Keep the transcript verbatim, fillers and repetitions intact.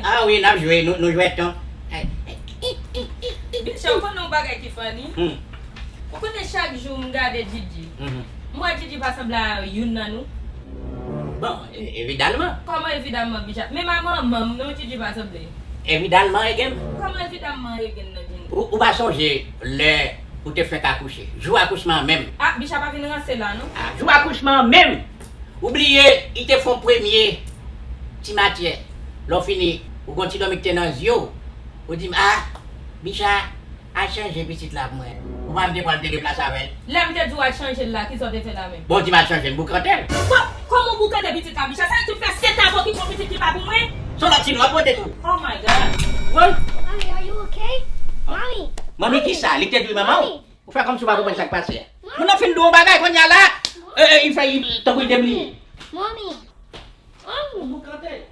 Ah wi, n ap jwe, nou, nou jwèt non. Bicha, ou konnen yon bagay ki funny? Hmm. Ou konnen chak jou m gade Djidji. Mhm. M wè Djidji pa sanble a youn nan nou. Bon, e- evidalman. Kòman evidamman, Bicha? Menm a manman m non, Djidji pa sanble. Evidalman, Egen. Kòman evidamman, Egen nan vini? Ou, ou pa sonje lè ou te fenk akouche? Jou akouchman an menm. Ah, Bicha pa vin ranse la non. Ah, jou akouchman an menm. Ou bliye, li te fè yon premye ti matyè. Lè w fini, ou gon ti dòmi ki te nan zye w. Ou di m, ah, Bicha, al chanje pitit la pou mwen. Ou pa m te pral te deplase avè l. Lè m te di w al chanje l la, kisa w te fè la menm? Bon, di m al chanje l, boukante l. Bon, kòman w boukante pitit la, Bicha? Sa ki fè sèt an w okipon pitit ki pa pou mwen? Se yon lòt ti nwa pote tou. Oh my God. Wi. Mommy, are you okay? Mommy, Manmi ki sa? Li te di manman w? Ou fè kòmsi w pa konprann sa k pase a. Moun nan fin di w yon bagay kounye a la. E, e, li fè li tankou li te bliye. Mommy, Mommy, Boukante l.